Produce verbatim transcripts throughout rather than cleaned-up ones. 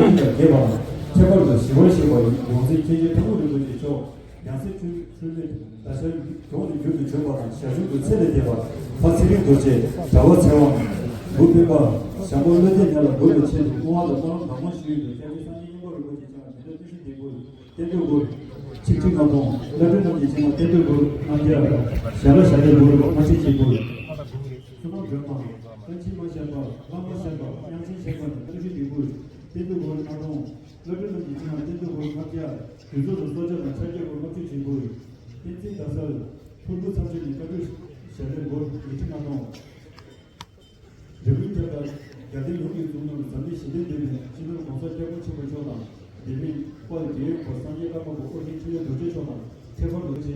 ཡང་རྒྱས་པ་དང་ཁྱད་པར་དུ་ཞི་བར་གཤེགས་པ་ཡི་ཡོངས་འཛིན་མཁན་ཆེན་ཐང་ཕུ་རིན་པོ་ཆེ་མཆོག་ཡང་སྲིད་འཁྲུལ་འཁྲུལ་མེད་ད་ཞར་གྱོང་དུ་འགྱུར་དུ་བྱོན་པ་དང་། ཞར་བྱུང་དུ་ཚེ་ལས་འདས་པ་ལྷ་ཚེ་རིང་རྡོ་རྗེ། གྲྭ་པ་ཚེ་དབང་། འབུ་སྤུན་པ། ཞང་པོ་བློ་གཏད་ཉ་ལ་འབུལ་བའི་ཆེད་དུ་བསྔོ་བ་དང་སྨོན་ལམ་གང་མང་ཞུས་ཡོད་དུ། སྐྱབས་རྗེ་སངས་རྒྱས་མཉན་པ་རིན་པོ་ཆེ་མཆོག་མི་ལ་བརྟུལ་ཞུགས་ལྡན་དགོས། རྟེན་འབྲེལ་སྒོར། ཆིག་ཁྲི་ལྔ་སྟོང་། བླ་སྤྲུལ་རྣམས་ཀྱི་མཚན་ལ་རྟེན་འབྲེལ་སྒོར་ལྔ་བརྒྱ། ཞལ་ལག་ཞལ་འདེབས་སྒོར་ལྔ་ཁྲི་གཅིག་དགོས། བསོད་ནམས་སྒྲོལ་མ། བཀའ་འཆི་མ་བཤད་པ། བླ་མ་བཤད་པ། དབྱངས་ཅན་བཤད་པ་ནི་བརྟུལ་ཞུགས་ལྡན་དགོས། རྟེན་འབྲེལ་སྒོར་ལྔ་སྟོང་། བླ་སྤྲུལ་རྣམས་ཀྱི་མཚན་ལ་རྟེན་འབྲེལ་སྒོར་ལྔ་བརྒྱ། དུས་ཚོད་དང་གསོལ་ཇ་དང་ཕྱག་རྒྱ་སྒོར་ལྔ་བཅུ་གཅིག་དགོས། བསྟན་འཛིན་ཟླ་གསལ། ཕུར་བུ་ཚབ་ཆེན་ནི་བཀའ་སྒྲུབ་ཞལ་འདེབས་སྒོར་ཉིས་ཁྲི་ལྔ་སྟོང་། འབྲས་སྤུངས་ཁྱབ་བདག་རྒྱལ་བསྟན་ཡོངས་ཀྱི་གཙུག་ནོར་འཛམ་གླིང་ཞི་བདེ་ལྡན་པའི་སྤྱི་ནོར་༸གོང་ས་༸སྐྱབས་མགོན་ཆེན་པོ་མཆོག་དང་། འདས་པའི་དཔལ་རྒྱལ་ཡོངས་པ་སངས་རྒྱས་ཀརྨ་པ་ཨོ་རྒྱན་འཕྲིན་ལས་རྡོ་རྗེ་མཆོག་དང་། ཁྱད་པར་དུ་ཆེ་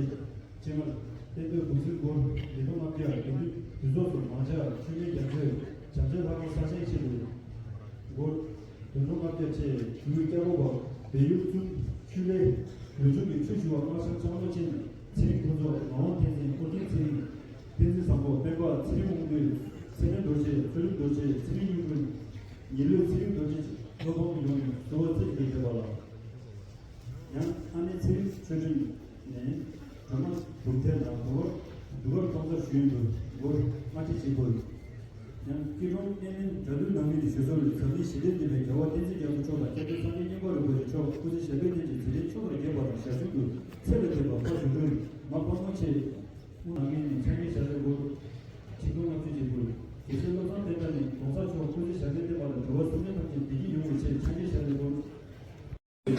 སྤྱན་སྔར་རྟེན་འབྲེལ་དགུ་ཟིན་སྒོར་བདུན་སྟོང་ལྔ་བརྒྱ། དུས་ཚོད་སུ་མང་ཇ་ཆུ་ངན་རྒྱ་མཚོས་བྱམས་བརྩེ་ལྷ་ཁང་གསར་བཞེངས་ཆེད་དུ་སྒོར་བདུན་སྟོང་ལྔ་བརྒྱ་བཅས། ཞུ་ཡུལ་སྐྱ་བོ་པ་བལ་ཡུལ་བཙུན་ཆུ་ལེ་རུ་ཆུ་གི་ཆུ་ཞུ་བ་སྔགས་འཆང་ལྕང་ལོ་ཅན། ཚེ་རིང་ཕུན་ཚོགས། ངག་དབང་བསྟན་འཛིན། ཨོ་རྒྱན་ཚེ་རིང་། བསྟན་འཛིན་བཟང་པོ། སྤེན་པ། ཚེ་རིང་དབང་འདུས། ཚེ་བརྟན་རྡོ་རྗེ། ཚེ་རིང་རྡོ་རྗེ། ཚེ་རིང་གཡུ་སྒྲོན། ཉི་ལོད་ཚེ་རིང་རྡོ་རྗེ་བཅས་སློབ་དཔོན་ཡོངས་ནས་གསོལ་བ་རྩེ་གཅིག་ཏུ་མཛད་པ་ལགས། ཡང་ཨ་ནེ་ཚེ་རིང་ཆོས་སྒྲོན་ནས་སྒྲོལ་མ་འབུམ་ཐེར་དང་། གདུགས་དཀར་གདུགས་དཀར་སྟོང་རྩ་ཞུས་འདུག་སྒོར་ལྔ་ཁྲི་གཅིག་དགོས། ཡང་སྐྱིད་གྲོང་གནས་མལ་དགྲ་འདུལ་ནང་མི་ནས་ཞུ་གསོལ་ལ། འཛམ་གླིང་ཞི་བདེ་ལྡན་པའི་རྒྱལ་བ་བསྟན་འཛིན་རྒྱ་མཚོ་མཆོག་དང་། སྐྱབས་རྗེ་སངས་རྒྱས་མཉན་པ་རིན་པོ་ཆེ་མཆོག་སྐུ་ཚེ་ཞབས་པད་བརྟན་ཅིང་དེ་འདྲའི་ཆོས་ལ་དགྱེས་པ་དང་། ཞར་བྱུང་དུ་ཚེ་ལས་འདས་པ་ཕ་བྱུང་སྒྲོལ་མ་དཔལ་མོ་ཆེ་དབུ་ནང་མི་ནས་ཕྱག་འགྱེད་ཞལ་འདེབས་སྒོར་ཆིག་སྟོང་ལྔ་བཅུ་གཅིག་དགོས། དགེ་བཤེས་བློ་བཟང་བསྟན་དར་ནས་༸གོང་ས་མཆོག་སྐུ་ཚེ་ཞབས་པད་བརྟན་པ་དང་། འགྲོ་བ་སེམས་ཅན་ཐམས་ཅད་བདེ་སྐྱིད་ཡོང་བའི་ཆེད་ཕྱག་འགྱེད་ཞལ་འདེབས་སྒོར། མི་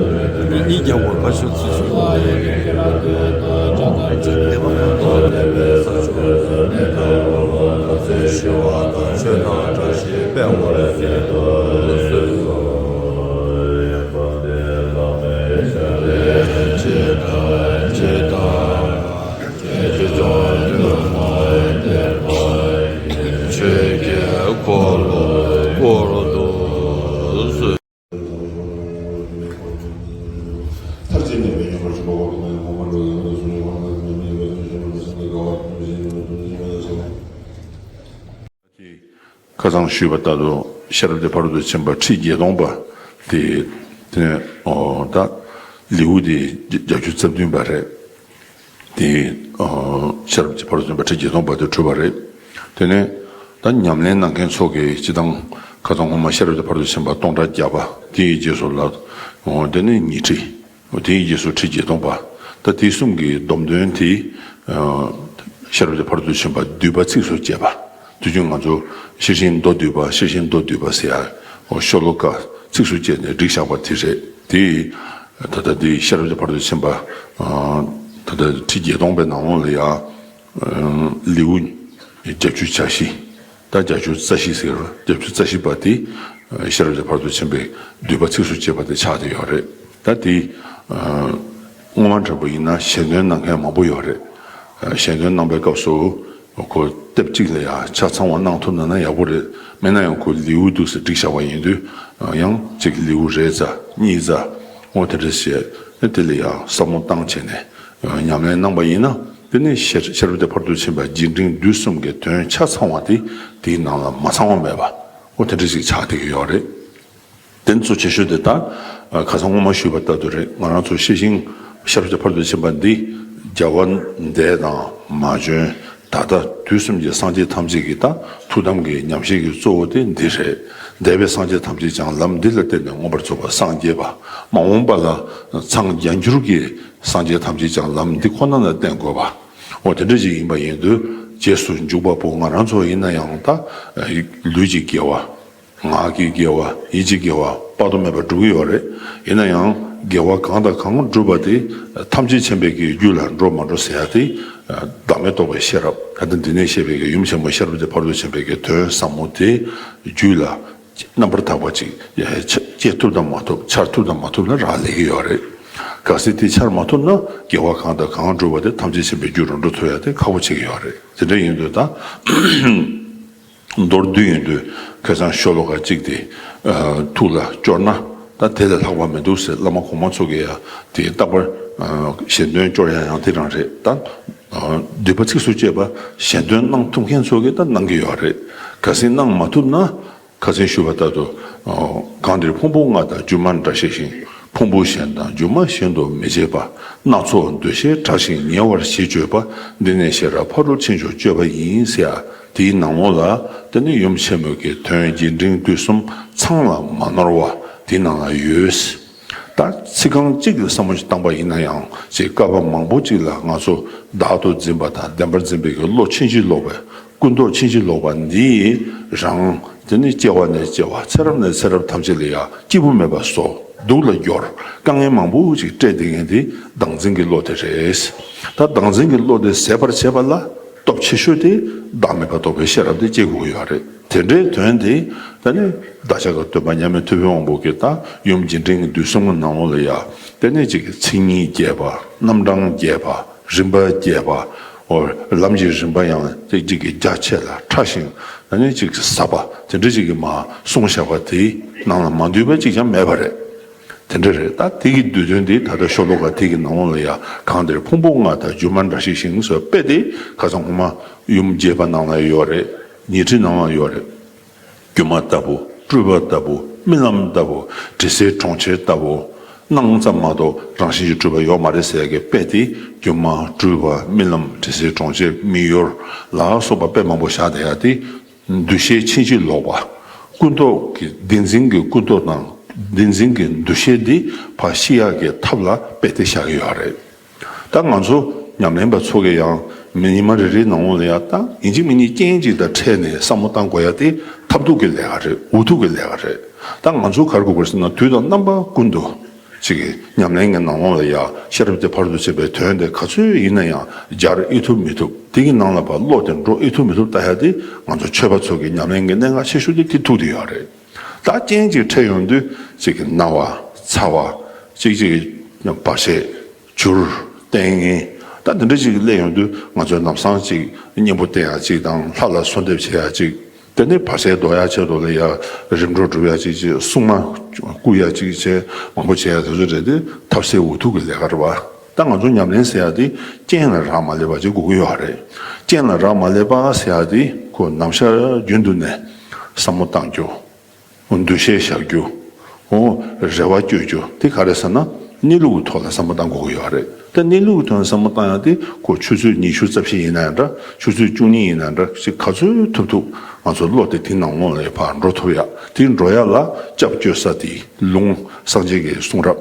གཉིས་རྒྱ་བོར་ཁ་ཤོར་ཚུལ་ཞིག་ཆོས་ཀྱི་འཁོར་ལོ་བསྐོར་དུ་གསོལ། མཐར་ཕྱིན་ནས་པའི་ཉམས་པར་ཞུགས་པ་འོག་ཏུ་མའི་ངོ་བོ་འགྲོ་བའི་ངོ་བོ་གསུམ་གྱི་བར་ན་མི་མི་བའི་ངོ་བོ་ཞུགས་པ་ནི་སེམས་ཀྱི་དགའ་བ་དང་ཞེས་པའི་ཚུལ། ཁ་སང་ཞུས་པ་ལྟར་དུ་ཤེས་རབ་ཀྱི་ཕ་རོལ་ཏུ་ཕྱིན་པ་ཁྲི་བརྒྱད་སྟོང་པ་དེ་དེ་ནས་ཨོ་ད་ལེའུ་དེ་བརྒྱད་ཅུ་རྩ་བདུན་པ་རེད། དེ་ཨོ་ཤེས་རབ་ཀྱི་ཕ་རོལ་ཏུ་ཕྱིན་པ་ཁྲི་བརྒྱད་སྟོང་པ་དེ་གྲུབ་པ་རེད། དེ་ནས་ད་ཉམས་ལེན་གནང་མཁན་ཚོ་གིས་སྤྱི་བཏང་ཁ་སང་སྔོན་མ་ཤེས་རབ་ཀྱི་ཕ་རོལ་ཏུ་ཕྱིན་པ་སྟོང་ཕྲག་བརྒྱ་པ་དེའི་རྗེས་སུ་ལ་ཨོ་དེ་ནས་ཉི་ཁྲི། དེའི་རྗེས་སུ་ཁྲི་བརྒྱད་སྟོང་པ། ད་དེ་གསུམ་གྱི་སྡོམ་དོན་དེ་ཤེས་རབ་ཀྱི་ཕ་རོལ་ཏུ་ཕྱིན་པ་བསྡུས་པ་ཚིགས་སུ་བཅད་པ། དུས་རྒྱུན་ང་ཚོ་ཤེར་ཕྱིན་མདོ་བསྡུས་པ། ཤེར་ཕྱིན་མདོ་བསྡུས་པ་ཟེར་ཡ་ཤོ་ལོ་ཀ་ཚིགས་སུ་བཅད་ནས་བསྒྲིགས་བཞག་པ་དེ་རེད། དེ་ད་ལྟ་དེ་ཤེས་རབ་ཀྱི་ཕ་རོལ་ཏུ་ཕྱིན་པ་ད་ལྟ་ཁྲི་བརྒྱད་སྟོང་པའི་ནང་ལོགས་ལ་ཡ། ལེའུ་བརྒྱད་ཅུ་གྱ་བཞི། ད་བརྒྱད་ཅུ་རྩ་བཞི་ཟེར་བ། བརྒྱད་ཅུ་རྩ་བཞི་པ་དེ་ཤེས་རབ་ཀྱི་ཕ་རོལ་ཏུ་ཕྱིན་པའི་བསྡུས་པ་ཚིགས་སུ་བཅད་པ་དེ་ཆགས་བསྡད་ཡོད་རེད། ད་དེ་སྔོན་མ་འདྲ་པོ་ཡིན་ན་ཞལ་འདོན་གནང་མཁན་མང་པོ་ཡོད་རེད། ཞལ་འདོན་གནང་པའི་སྐབས་སུ་ཁོ་སྟབས་གཅིག་ལ་ཡང་ཆ་ཚང་བ་གནང་ཐུབ་ན་ན་ཡག་པོ་རེད། མེད་ན་ཡང་ཁོ་ལེའུ་འདུག་སེ་བསྒྲིགས་བཞག་པ་ཡིན་དུས་ཡང་གཅིག་ལེའུ་རེ་ཙམ་གཉིས་ཙམ་འོ་དེ་འདྲ་བྱས་དེ་ལ་ཡང་བསམ་བློ་བཏང་བྱས་ནས་ཉམས་ལེན་གནང་པ་ཡིན་ན། དེ་ནས་ཤེས་ཤེས་རབ་ཀྱི་ཕ་རོལ་ཏུ་ཕྱིན་པ་རྒྱས་འབྲིང་བསྡུས་གསུམ་གྱི་དོན་ཆ་ཚང་བ་དེ་དེའི་ནང་ལ་མ་ཚང་བ་མེད་པ་འོ་དེ་འདྲ་ཞིག་ཆགས་བསྡད་ཀྱི་ཡོད་རེད། དེ་ཚོ་ཆེ་ཤོས་དེ་ད་ཁ་སང་སྔོན་མ་ཞུས་པ་ལྟར་དུ་རེད། ང་རང་ཚོ་ཤེར་ཕྱིན་ཤེས་རབ་ཀྱི་ཕ་རོལ་ཏུ་ཕྱིན་པ་འདི་རྒྱལ་བ་འདས་དང་མ་བྱོན་ད་ལྟ་དུས་གསུམ་གྱི་སངས་རྒྱས་ཐམས་ཅད་ཀྱི་ད་ཐུགས་དམ་གྱི་ཉམས་བཞེས་ཀྱི་གཙོ་བོ་དེ་འདི་རེད། འདས་པའི་སངས་རྒྱས་ཐམས་ཅད་ཀྱང་ལམ་འདི་ལ་བརྟེན་ནས་མངོན་པར་རྫོགས་པར་སངས་རྒྱས་པ། མ་འོངས་པ་ལ་འཚང་རྒྱ་འགྱུར་གྱི་སངས་རྒྱས་ཐམས་ཅད་ཀྱང་ལམ་འདི་ཁོ་ན་ལ་བརྟེན་དགོས་པ། འོ་དེ་འདྲ་ཞིག་ཡིན་པ་ཡིན་དུས་རྗེས་སུ་འཇུག་པ་པོ་ང་རང་ཚོ་ཡིན་ན་ཡང་ད་ལུས་ཀྱི་དགེ་བ། ངག་གི་དགེ་བ། ཡིད་ཀྱི་དགེ་བ་དཔག་ཏུ་མེད་པ་སྒྲུབ་ཀྱི་ཡོད་རེད། ཡིན་ན་ཡང་དགེ་བ་གང་དང་གང་བསྒྲུབས་པ་དེ་ཐམས་ཅད་མཁྱེན་པའི་གི་རྒྱུད་ལ་འགྲོ་མ་འགྲོ་ཟེར་ཡ་དེ་བདག་མེད་རྟོགས་པའི་ཤེས་རབ། ད་ལྟ་འདི་ནས་བཤད་པའི་གི་ཡུམ་ཆེན་མོ་ཤེས་རབ་ཀྱི་ཕ་རོལ་ཏུ་ཕྱིན་པའི་གི་དོན་ཟབ་མོ་དེ་རྒྱུད་ལ་རྣམ་པར་དག་པ་ཅིག་སྐྱེ་ཐུབ་དང་མ་ཐུབ། འཆར་ཐུབ་དང་མ་ཐུབ་ལ་རག་ལས་ཀྱི་ཡོད་རེད། གལ་སྲིད་དེ་འཆར་མ་ཐུབ་ན་དགེ་བ་གང་དང་གང་བསྒྲུབས་པ་དེ་ཐམས་ཅད་མཁྱེན་པའི་རྒྱུར་འགྲོ་ཐུབ་ཡ་དེ་ཁག་པོ་ཆགས་ཀྱི་ཡོད་རེད། དེ་འདྲ་ཡིན་དུས་ད་ མདོར་བསྡུས་ཡིན་དུས་ཁ་སང་ཤོ་ལོ་ཀ་གཅིག་དེ་ཐུགས་ལ་སྐྱོར་ན་ད་དེ་ལས་ལྷག་པ་མི་འདུག་ཟེར། བླ་མ་གོང་མ་ཚོ་གིས་ཡང་དེ་རྟག་པར་གཞན་དོན་སྐྱོར་ཡ་ཡང་དེ་རང་རེད། ད་འདུས་པ་ཚིགས་སུ་བཅད་པ་གཞན་དོན་གནང་ཐུབ་མཁན་ཚོ་གིས་ད་གནང་གི་ཡོད་རེད། གལ་སྲིད་གནང་མ་ཐུབ་ན། ཁ་སང་ཞུས་པ་ལྟར་དུ། གང་འདིར་ཕུང་པོ་ལྔ་དང་སྒྱུ་མ་འདྲ་ཤེས་ཤིང་། ཕུང་པོ་གཞན་དང་སྒྱུ་མ་གཞན་དུ་མི་བྱེད་པ། སྣ་ཚོགས་འདུ་ཤེས་བྲལ་ཞིང་ཉེ་བར་ཞི་སྤྱོད་པ། འདི་ནི་ཤེས་རབ་ཕ་རོལ་ཕྱིན་མཆོག་སྤྱོད་པ་ཡིན་ཟེར་ཡ། དེའི་ནང་ལོགས་ལ་དེ་ནི་ཡུམ་ཆེན་མོ་གི་དོན་རྒྱས་འབྲིང་བསྡུས་གསུམ་ཚང་ལ་མ་ནོར་བ་དེའི་ནང་ལ་ཡོད། ད་ཚིག་རྐང་གཅིག་གི་བསམ་བློ་ཞིག་བཏང་པ་ཡིན་ན་ཡང་ཅིག་བསྐལ་པ་མང་པོ་ཅིག་ལ་ང་ཚོ་བདག་ཏུ་འཛིན་པ་དང་བདེན་པར་འཛིན་པའི་གི་བློ་ཕྱིན་ཅི་ལོག་པའི། ཀུན་རྟོག་ཕྱིན་ཅི་ལོག་པ་འདིས་རང་དེ་ནི་སྐྱེ་བ་ནས་སྐྱེ་བ་ཚེ་རབས་ནས་ཚེ་རབས་ཐམས་ཅད་ལ་ཡང་སྐྱིད་པོ་མེད་པ་བཟོ། སྡུག་ལ་སྦྱོར། དཀའ་ངལ་མང་པོ་ཞིག་སྤྲད་བསྡད་མཁན་དེ་བདག་འཛིན་གྱི་བློ་དེ་རེད། ད་བདག་འཛིན་གྱི་བློ་དེ་ཟད་པར་བྱེད་པ་ལ་སྟོབས་ཆེ་ཤོས་དེ་བདག་མེད་པ་རྟོགས་པའི་ཤེས་རབ་དེ་སྐྱེ་དགོས་ཀྱི་ཡོད་རེད། དེ་འདྲའི་དོན་དེ་ད་ནི་བདག་ཅག་གི་སྟོན་པ་མཉམ་མེད་ཐུབ་པའི་དབང་པོ་གིས་ད་ཡུམ་རྒྱས་འབྲིང་གི་བསྡུས་གསུམ་གྱི་ནང་ལོགས་ལ་ཡང་དེ་ནས་ཅིག་མཚན་ཉིད་རྒྱས་པ། རྣམ་གྲངས་རྒྱས་པ། རིམ་པ་རྒྱས་པ། འོ་ལམ་གྱི་རིམ་པ་ཡང་ཅིག་ཅིག་གི་རྒྱ་ཆེ་ལ་ཕྲ་ཞིང་ཨ་ནི་ཅིག་ཟབ་པ་དེ་འདྲ་ཅིག་གི་མ་གསུངས་བཞག་པ་དེའི་ནང་ལ་མ་འདུས་པ་ཅིག་ཀྱང་མེད་པ་རེད། དེ་འདྲ་རེད། ད་དེ་གི་བསྡུས་དོན་དེ་ད་ལྟ་ཤོ་ལོ་ཀ་དེ་གི་ནང་ལོགས་ལ་ཡང་གང་འདིར་ཕུང་པོ་ལྔ་དང་སྒྱུ་མ་འདྲ་ཤེས་ཤིང་ཟེར་བའི་དཔེ་དེ་ཁ་སང་སྔོན་མ་ཡུམ་རྒྱས་པ་ནང་ལ་ཡོད་རེད། ཉི་ཁྲི་ནང་ལ་ཡོད་རེད། སྒྱུ་མ་ལྟ་བུ། སྤྲུལ་པ་ལྟ་བུ། རྨི་ལམ་ལྟ་བུ། དྲི་ཟའི་གྲོང་ཁྱེར་ལྟ་བུ། སྣང་ཙམ་མ་གཏོགས་རང་བཞིན་གྱིས་གྲུབ་པ་ཡོད་མ་རེད་ཟེར་ཡ་གི་དཔེ་དེ་སྒྱུ་མ། སྤྲུལ་པ། རྨི་ལམ། དྲི་ཟའི་གྲོང་ཁྱེར། མིག་ཡོར་ལ་སོགས་པ་དཔེ་མང་པོ་བཞག་བསྡད་ཡ་དེ། འདུ་ཤེས་ཕྱིན་ཅི་ལོག་པ། ཀུན་རྟོག་གི་བདེན་འཛིན་གྱི་ཀུན་རྟོག་དང་བདེན་འཛིན་གྱི་འདུ་ཤེས་འདི་ཕར་ཞི་ཡག་གི་ཐབས་ལ་དཔེ་དེ་བཞག་གི་ཡོད་རེད། ད་ང་ཚོ་ཉམས་ལེན་པ་ཚོ་གིས་ཡང་མི་ཉི་མ་རེ་རེའི་ནང་ལོགས་ལ་ཡང་ད་ཡིན་གཅིག་མིན་གཉིས་རྐྱེན་གཅིག་དང་འཕྲད་ནས་བསམ་བློ་བཏང་དགོས་ཡ་དེ་ཐབས་སྡུག་གི་ལས་ཀ་རེད། འུ་ཐུག་གི་ལས་ཀ་རེད། ད་ང་ཚོ་ག་རེ་དགོས་ཀྱི་རེད་ཟེར་ན་དུས་དང་རྣམ་པ་ཀུན་ཏུ་ཅིག་གི་ཉམས་ལེན་གྱི་ནང་ལོགས་ལ་ཡང་ཤེས་རབ་ཀྱི་ཕ་རོལ་ཏུ་ཕྱིན་པའི་དོན་དེ་ག་ཚོད་ཡིན་ན་ཡང་སྦྱར་ཨེ་ཐུབ་མི་ཐུབ། དེ་གི་ནང་ལ་ཕར་བློ་དེ་འགྲོ་ཨེ་ཐུབ་མི་ཐུབ་ལྟ་ཡ་དེ་ང་ཚོ་ཆོས་པ་ཚོ་གི་ཉམས་ལེན་གྱི་གནད་འགག་ཆེ་ཤོས་དེ་དེ་ཐུག་བསྡད་ཡོད་རེད། ད་རྐྱེན་གཅིག་འཕྲད་ཡོང་དུས་ཅིག་གི་ན་བ། ཚ་བ། ཅིག་ཅིག་བར་ཆད། འགྱུར། ལྟས་ངན། ད་འདི་འདྲ་ཅིག་སླེབས་ཡོང་དུས་ང་ཚོས་ལམ་སང་ཅིག་གཉེན་པོ་བསྟེན་ཡ་ཅིག་དང་ལྷ་ལ་གསོལ་འདེབས་བྱེད་ཡ་ཅིག་དེ་ནས་བར་ཆད་ཟློག་ཡ་ཆེད་དུ་ལ་ཡ་རིམ་གྲོ་སྒྲུབ་ཡ་ཅིག་ཅིག་སྲུང་མ་བསྐུལ་ཡ་ཅིག་བྱས་མང་པོ་བྱེད་ཡ་དེ་ཚོ་རེད་དེ་ཐབས་ཟད་འུ་ཐུག་གི་ལས་ཀ་རེད་བ། ད་ང་ཚོ་ཉམས་ལེན་ཟེར་ཡ་དེ་རྐྱེན་ལ་རག་མ་ལས་པ་ཅིག་དགོས་ཀྱི་ཡོད་རེད། རྐྱེན་ལ་རག་མ་ལས་པ་ཟེར་ཡ་དེ་ཁོ་ནམ་ཞག་རྒྱུན་དུ་ནས་བསམ་བློ་བཏང་རྒྱུ། འདུ་ཤེས་བཞག་རྒྱུ། འོ། རེ་བ་བཅོལ་རྒྱུ་དེ་ག་རེ་ཟེར་ན་གནས་ལུགས་ཀྱི་ཐོག་ལ་བསམ་བློ་བཏང་དགོས་ཀྱི་ཡོད་རེད། ད་གནས་ལུགས་ཀྱི་ཐོག་ལ་བསམ་བློ་བཏང་ཡག་དེ་ཁོ་ཆུ་ཚོད་ཉི་ཤུ་རྩ་བཞི་ཡིན་ན་ཡང་འདྲ། ཆུ་ཚོད་བཅུ་གཉིས་ཡིན་ན་འདྲ་ཞིག་ག་ཚོད་ཐུབ་ཐུབ་ང་ཚོ་བློ་དེ་དེ་ནང་ལོགས་ལ་ཕར་འགྲོ་ཐུབ་ཡག་དེ་འགྲོ་ཡག་ལ་སྐྱབས་བཅོལ་ས་དེ་ལུང་སངས་རྒྱས་ཀྱི་གསུང་རབ།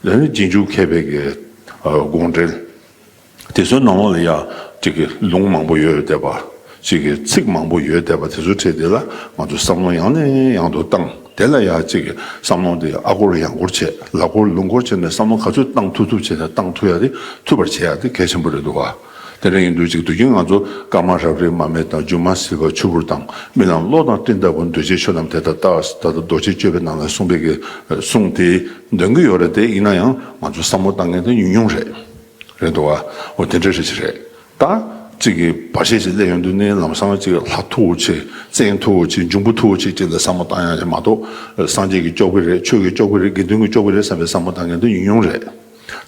ལ་ནི་རྗེས་འཇུག་མཁས་པའི་གི་དགོངས་འགྲེལ། དེ་ཚོའི་ནང་ལོགས་ལ་ཡ་གཅིག་གི་ལུང་མང་པོ་ཡོད་བསྡད་པ། གཅིག་གི་ཚིག་མང་པོ་ཡོད་བསྡད་པ་དེ་ཚོའི་གྲས་དེ་ལ་ང་ཚོ་བསམ་བློ་ཡང་ནས་ཡང་དུ་བཏང་། དེ་ལ་ཡ་གཅིག་གི་བསམ་བློ་དེ་ཨ་སྐོར་ཡང་སྐོར་བྱས་ལ་སྐོར་ལུང་སྐོར་བྱས་ནས་བསམ་བློ་ག་ཚོད་བཏང་ཐུབ་ཐུབ་བྱས་ནས་བཏང་ཐུབ་ཡ་དེ་ཐུབ་པར་བྱེད་ཡ་དེ་གལ་ཆེན་པོ་རེད་འདུག་བ། དེ་འདྲ་ཡིན་དུས་གཅིག་དུས་རྒྱུན་ང་ཚོ་སྐར་མ་རབ་རིབ་མར་མེ་དང་སྒྱུ་མ་བྱེད་པ་ཆུ་བུར་དང་རྨི་ལམ་གློག་དང་སྤྲིན་ལྟ་བུ་འདུ་བྱེད་ཆོས་རྣམས་དེ་ལྟར་ལྟ། ད་ལྟ་རྡོ་རྗེ་གཅོད་པའི་ནང་ལ་གསུངས་པའི་གི་གསུང་དེ་འདོན་གྱི་ཡོད་རེད་དེ་ཡིན་ན་ཡང་ང་ཚོ་བསམ་བློ་བཏང་མཁན་དེ་ཉུང་ཉུང་རེད། རེད་འདུག་བ། འོ་དེ་འདྲ་རེད་ཅི་རེད། ད་གཅིག་གི་བར་ཆད་ཅིག་སླེབས་ཡོང་དུས་ནས་ལམ་སང་གཅིག་ལྷ་མཐུ་བོ་ཆེ་བཙན་མཐུ་བོ་ཆེ་འབྱུང་པོ་མཐུ་བོ་ཆེ་གཅིག་ལ་བསམ་བློ་བཏང་ཡག་ཅིག་མ་གཏོགས་སངས་རྒྱས་ཀྱིས་སྐྱོབ་ཀྱི་རེད། ཆོས་ཀྱིས་སྐྱོབ་ཀྱི་རེད། དགེ་འདུན་གྱིས་སྐྱོབ་ཀྱི་རེད་བསམ་པའི་བསམ་བློ་བཏང་མཁན་དེ་ཉུང་ཉུང་རེད།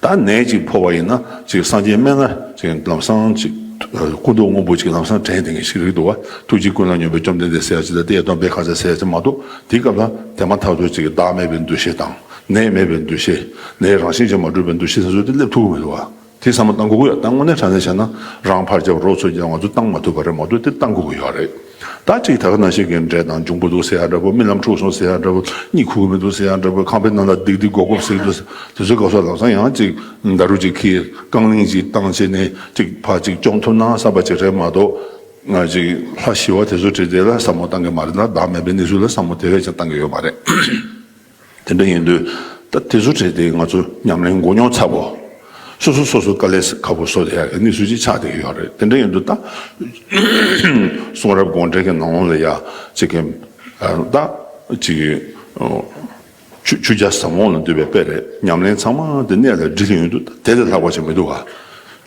ད་ནད་ཅིག་ཕོག་པ་ཡིན་ན་ཅིག་སངས་རྒྱས་སྨན་བླ་ཅིག་ལམ་སང་ཅིག་སྐུ་མདོག་སྔོན་པོ་ཅིག་ལམ་སང་དྲན་བསྡད་མཁན་ཞིག་རེད་འདུག་བ། ཐུགས་རྗེ་ཀུན་ལ་སྙོམས་པའི་བཅོམ་ལྡན་འདས་ཟེར་ཡག་ཅིག་དང་དེ་ཡི་སྡོམ་པའི་ཁ་ཟས་ཟེར་ཡག་ཅིག་མ་གཏོགས་དེའི་སྐབས་ལ་དེ་མ་ཐག་ཏུ་ཅིག་བདག་མེད་པའི་འདུ་ཤེས་དང་ནད་མེད་པའི་འདུ་ཤེས་ནད་རང་བཞིན་གྱིས་མ་གྲུབ་པའི་འདུ་ཤེས་དེ་ཚོ་དེ་སླེབས་ཐུབ་ཀྱི་མི་འདུག་བ། དེ་བསམ་བློ་བཏང་དགོས་ཀྱི་ཡོད། ད་དངོས་གནས་དྲང་གནས་བྱས་ན་རང་ཕར་རྒྱབ་རོགས་ཚུར་རྒྱབ་ང་ཚོ་བཏང་མ་ཐུབ་པ་རེད་མ་གཏོགས་དེ་བཏང་དགོས་ཀྱི་ཡོད་རེད། ད་ཅིག་ད་ག་ནང་བཞིན་གྱི་འདྲེ་དང་འབྱུང་པོ་འདུག་ཟེར་ཡ་འདྲ་པོ། རྨི་ལམ་འཁྲུགས་སོང་ཟེར་ཡ་འདྲ་པོ། གཉིད་ཁུག་གི་མི་འདུག་ཟེར་ཡ་འདྲ་པོ། ཁང་པའི་ནང་ལ་སྡིག་སྡིག་སྒོག་སྒོག་ཟེར་གྱི་འདུག་དེ་ཚོའི་སྐབས་སུ་ལམ་སང་ཡང་ཅིག་ད་རུ་ཅིག་གིས་རྐང་གླིང་ཅིག་བཏང་བྱས་ནས་ཅིག་ཕར་ཅིག་བཅོམ་ཐུབ་ན་བསམ་པ་ཅིག་རེད་མ་གཏོགས། ང་ཅིག་ལྷ་ཞི་བ་དེ་ཚོ་བྲིས་དེ་ལ་བསམ་བློ་བཏང་གི་མ་རེད་ན་བདག་མེད་པའི་གནས་ཚུལ་ལ་བསམ་བློ་དེ་བས་ཀྱང་བཏང་གི་ཡོད་མ་རེད། དེ་འདྲ་ཡིན་དུས་ད་དེ་ཚོ་བྲིས་ཏེ་ང་ཚོ་ཉམས་ལེན་མགོ་རྙོག་ཚ་པོ། སོ་སོ་སོ་སོ་དཀའ་ལས་ཁག་པོ་བཟོ་དེ་ཡག་གི་གནས་ཚུལ་ཅིག་ཆགས་བསྡད་ཀྱི་ཡོད་རེད། དེ་འདྲ་ཡིན་དུས་ད་གསུང་རབ་དགོངས་འགྲེལ་གྱི་ནང་ལ་ཡ་ཅིག་གི་ད་ཅིག་གི་ཆུ་ཆུ་བརྒྱ་ཟབ་མོ་ལ་འདུས་པའི་དཔེ་རེད། ཉམས་ལེན་ཚང་མ་དེ་གནད་ལ་དྲིལ་ཡོང་དུས་ད་དེ་ལས་ལྷག་པ་ཅིག་མི་འདུག་ག་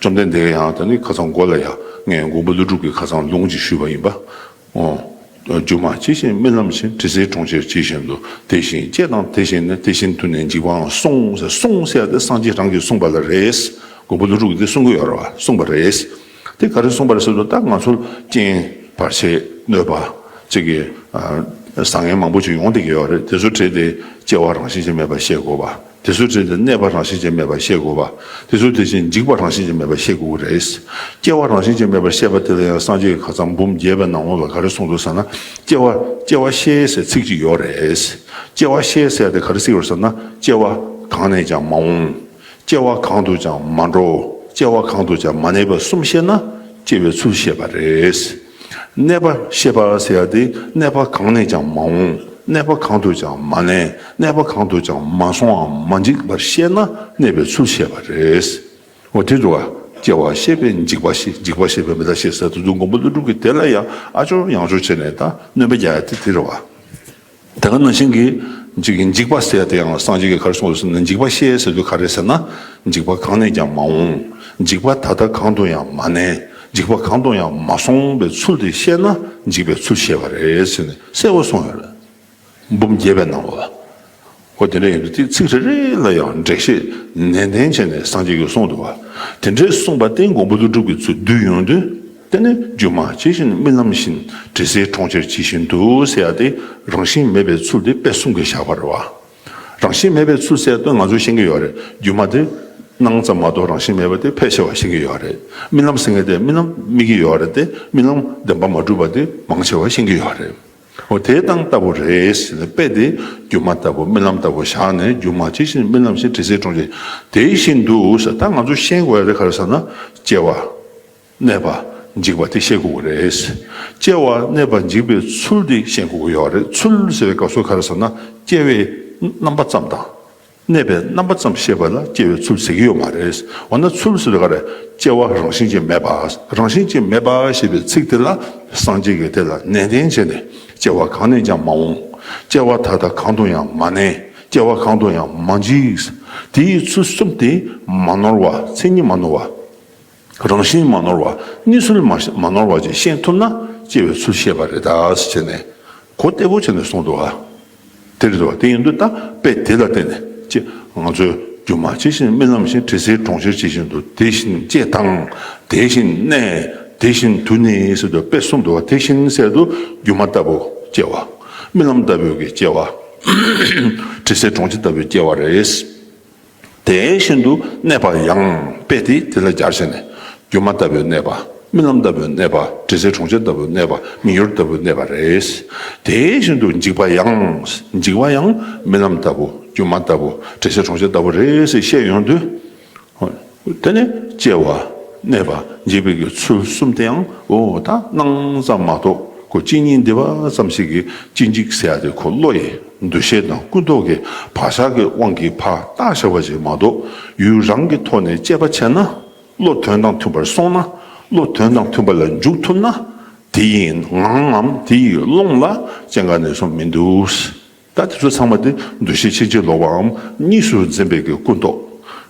བཅོམ་ལྡན་འདས་ཀྱིས་ཡང་ད་ནི་ཁ་སང་མགོ་ལ་ཡ་ངས་མགོན་པོ་ཀླུ་སྒྲུབ་ཀྱི་ཁ་སང་ལུང་ཅིག་ཞུས་པ་ཡིན་པ། འོ། སྒྱུ་མ་ཇི་བཞིན་རྨི་ལམ་བཞིན། དྲི་ཟའི་གྲོང་ཁྱེར་ཇི་བཞིན་དུ། དེ་བཞིན་སྐྱེ་དང་དེ་བཞིན་གནས། དེ་བཞིན་དུ་ནི་འཇིག་པའང་གསུངས་ཟེར། གསུངས་ཟེར་ཡ་དེ་སངས་རྒྱས་རང་གིས་གསུངས་པ་ལ་རེད། མགོན་པོ་ཀླུ་སྒྲུབ་ཀྱིས་དེ་གསུང་གི་ཡོད་རེད་བ། གསུངས་པ་རེད། དེ་ག་རེ་གསུངས་པ་རེད་ཟེར་དུས། ད་ང་ཚོར་རྐྱེན་བར་ཆད་གནོད་པ་ཅིག་གི་ཨ་བཟང་ངན་མང་པོ་ཅིག་ཡོང་བསྡད་ཀྱི་ཡོད་རེད། དེ་ཚོ་བྲིས་ཏེ་སྐྱེ་བ་རང་བཞིན་གྱིས་མེད་པ་ཤེས་དགོས་པ། དེ་ཚོ་བྲིས་ཏེ་གནས་པ་རང་བཞིན་གྱིས་མེད་པ་ཤེས་དགོས་པ། དེ་ཚོ་དེ་བཞིན་འཇིག་པ་རང་བཞིན་གྱིས་མེད་པ་ཤེས་དགོས་ཀྱི་རེད། སྐྱེ་བ་རང་བཞིན་གྱིས་མེད་པ་ཤེས་པ་དེ་ལ་ཡང་སངས་རྒྱས་ཀྱིས་ཁ་སང་འབུམ་རྒྱས་པའི་ནང་ལོགས་ལ་ག་རེ་གསུངས་འདུག་ཟེར་ན། སྐྱེ་བ་སྐྱེ་བ་ཤེས་ཟེར་ཚིག་ཅིག་ཡོད་རེད། སྐྱེ་བ་ཤེས་ཟེར་དེ་ག་རེ་ཟེར་ཡོད་ཟེར་ན། སྐྱེ་བ་གང་ནས་ཀྱང་མ་འོངས། སྐྱེ་བ་གང་དུ་ཀྱང་མ་འགྲོ། སྐྱེ་བ་གང་དུ་ཀྱང་མ་གནས་པ་གསུམ་ཤེས་ན་སྐྱེ་བའི་ཚུལ་ཤེས་པ་རེད། གནས་པ་ཤེས་པ་ཟེར་ཡ་དེ་གནས་པ་གང་ནས་ཀྱང་མ་འོངས། གནས་པ་གང་དུ་ཀྱང་མ་གནས། གནས་པ་གང་དུ་ཀྱང་མ་སོང་བའམ་མ་འཇིག་པར་ཤེས་ན་གནས་པའི་ཚུལ་ཤེས་པ་རེད། འོ་དེ་འདུག་བ། སྐྱེ་བ་ཤེས་པས་འཇིག་པ་ཤེས། འཇིག་པ་ཤེས་པས་མི་རྟག་ཤེས་ཟེར་དུས། མགོན་པོ་ཀླུ་སྒྲུབ་ཀྱིས་དེ་ལ་ཡང་ཨ་ཅོར་ཡང་ཅོར་བྱས་ནས་ད་གནོན་པ་རྒྱག་ཡ་དེ་དེ་རེད་བ། དེ་ག་ནང་བཞིན་གྱི་འཇིག་འཇིག་པ་ཟེར་ཡ་དེ་ཡང་སངས་རྒྱས་ཀྱིས་ག་རེ་གསུངས་ཟེར་ན། འཇིག་པ་ཤེས་ཟེར་དུས་ག་རེ་ཟེར་ན། འཇིག་པ་གང་ནས་ཀྱང་མ་འོངས། འཇིག་པ་ད་ལྟ་གང་དུ་ཡང་མ་གནས། འཇིག་པ་གང་དུ་ཡང་མ་སོང་བའི་ཚུལ་དེ་ཤེས་ན་འཇིག་པའི་ཚུལ་ཤེས་པ་རེད་ཟེར་ནས་གསལ་པོ་གསུངས་ཡོད་རེད། འབུམ་རྒྱས་པའི་ནང་ལ། འོ་དེ་འདྲ་ཡིན་དུས་དེ་ཚིག་རེ་རེ་ལ་ཡང་འགྲེལ་བཤད་ནན་ཏན་བྱས་ནས་སངས་རྒྱས་ཀྱིས་གསུངས་འདུག་བ། དེ་འདྲས་གསུངས་པ་དེ་མགོན་པོ་ཀླུ་སྒྲུབ་ཀྱིས་ཚུར་བསྡུས་ཡོང་དུས། དེ་ནི་སྒྱུ་མ་ཇི་བཞིན་རྨི་ལམ་བཞིན། དྲི་ཟའི་གྲོང་ཁྱེར་ཇི་བཞིན་དུ་ཟེར་ཡ་དེ་རང་བཞིན་མེད་པའི་ཚུལ་དེ་དཔེ་གསུམ་གྱིས་བཞག་པ་རེད་བ། རང་བཞིན་མེད་པའི་ཚུལ་ཟེར་དུས་ང་ཚོས་ཤེས་ཀྱི་ཡོད་རེད། སྒྱུ་མ་དེ་སྣང་ཙམ་མ་གཏོགས་རང་བཞིན་མེད་པ་དེ་ཕལ་ཆེ་བ་ཤེས་ཀྱི་ཡོད་རེད། རྨི་ལམ་ཟེར་མཁན་དེ་རྨི་ལམ་རྨི་གི་ཡོད་རེད་དེ། རྨི་ལམ་བདེན་པ་མ་གྲུབ་པ་དེ་མང་ཆེ་བ་ཤེས་ཀྱི་ཡོད་རེད། འོ་དེ་དང་ལྟ་བུ་རེད་ཟེར་ནས། དཔེ་དེ་སྒྱུ་མ་ལྟ་བུ་རྨི་ལམ་ལྟ་བུ་བཞག་ནས། སྒྱུ་མ་ཇི་བཞིན་རྨི་ལམ་བཞིན། དྲི་ཟའི་གྲོང་ཁྱེར་དེ་བཞིན་དུ་ཟེར། ད་ང་ཚོ་ཤེས་དགོས་ཡ་དེ་ག་རེ་ཟེར་ན། སྐྱེ་བ། གནས་པ། འཇིག་པ་དེ་ཤེས་དགོས་ཀྱི་རེད། སྐྱེ་བ་གནས་པ་འཇིག་པའི་ཚུལ་དེ་ཤེས་དགོས་ཀྱི་ཡོད་རེད། ཚུལ་ཟེར་བའི་སྐབས་སུ་ག་རེ་ཟེར་ན། སྐྱེ་བའི་རྣམ་པ་ཙམ་དང་། གནས་པའི་རྣམ་པ་ཙམ་ཤེས་པ་ལ་སྐྱེ་བའི་ཚུལ་ཟེར་གྱི་ཡོད་མ་རེད། འོ་ན་ཚུལ་ཟེར་དུས་ག་རེ། སྐྱེ་བ་རང་བཞིན་གྱིས་མེད་པ། རང་བཞིན་གྱིས་མེད་པ་ཞེས་པའི་ཚིག་དེ་ལ་སངས་རྒྱས་ཀྱིས་དེ་ལ་ནན་ཏན་བྱས་ནས། སྐྱེ་བ་གང་ནས་ཀྱང་མ་འོངས། སྐྱེ་བ་ད་ལྟ་གང་དུ་ཡང་མ་གནས། སྐྱེ་བ་གང་དུ་ཡང་མ་འཇིག། དེའི་ཚུལ་གསུམ་དེ་མ་ནོར་བ། མཚན་ཉིད་མ་ནོར་བ། རང་བཞིན་མ་ནོར་བ། གནས་ཚུལ་མ་མ་ནོར་བ་ཅིག་ཤེས་ཐུབ་ན་སྐྱེ་བའི་ཚུལ་ཤེས་པ་རེད་ད་ཟེར་ནས་གོ་བདེ་པོ་བྱས་ནས་གསུངས་འདུག་བ། དེ་རེད་འདུག་བ། དེ་ཡིན་དུས་ད་དཔེ་དེ་ལ་བརྟེན་ནས་ཅེས། ང་ཚོས་སྒྱུ་མ་ཇི་བཞིན་རྨི་ལམ་བཞིན། དྲི་ཟའི་གྲོང་ཁྱེར་ཇི་བཞིན་དུ། དེ་བཞིན་སྐྱེ་དང་དེ་བཞིན་གནས། དེ་བཞིན་དུ་ནི་ཟེར་དུས་དཔེ་གསུམ་འདུག་བ། དེ་བཞིན་ཟེར་དུས་སྒྱུ་མ་ལྟ་བུ་སྐྱེ་བ། རྨི་ལམ་ལྟ་བུའི་གི་སྐྱེ་བ། དྲི་ཟའི་གྲོང་ཁྱེར་ལྟ་བུའི་སྐྱེ་བ་རེད། དེ་བཞིན་དུ་གནས་པ་ཡང་། དཔེ་དེ་དེ་ལ་སྦྱར་བྱས་ནས། སྒྱུ་མ་ལྟ་བུའི་གནས་པ། རྨི་ལམ་ལྟ་བུའི་གནས་པ། དྲི་ཟའི་གྲོང་ཁྱེར་ལྟ་བུའི་གནས་པ། མིག་ཡོར་ལྟ་བུའི་གནས་པ་རེད། དེ་བཞིན་དུ་འཇིག་པ་ཡང་། འཇིག་པ་ཡང་རྨི་ལམ་ལྟ་བུ། སྒྱུ་མ་ལྟ་བུ། དྲི་ཟའི་གྲོང་ཁྱེར་ལྟ་བུ་རེད་ཟེར་བཤད་ཡོང་དུས། དེ་ནས་སྐྱེ་བ། གནས་པ། འཇིག་པའི་གི་ཚུལ་གསུམ་དེའང་། འོ་ད་སྣང་ཙམ་མ་གཏོགས་ཁོ་གཅིག་གཉིས་འདི་བ་ཙམ་ཞིག་གིས་གཅིག་འཇིག་ཟེར་ཡ་དེ་ཁོ་བློ་ཡི་འདུ་ཤེས་དང་ཀུན་རྟོག་གི་བག་ཆགས་ཀྱི་དབང་གིས་ཕར་བཏགས་བཞག་པ་ཞིག་མ་གཏོགས། ཡུལ་རང་གི་ཐོག་ནས་དཔྱད་པ་བྱས་ན། བློ་དོན་དང་མཐུན་པར་སོང་ན། བློ་དོན་དང་མཐུན་པ་ལ་འཇུག་ཐུབ་ན། དེ་ཡི་ངང་ངམ་དེ་ཡི་ཀློང་ལ་སྐྱེ་འགག་གནས་གསུམ་མི་འདུག། ད་དེ་ཚོ་ཚང་མ་དེ་འདུ་ཤེས་ཕྱིན་ཅི་ལོག་པའམ་གཉིས་སུ་འཛིན་པའི་གི་ཀུན་རྟོག།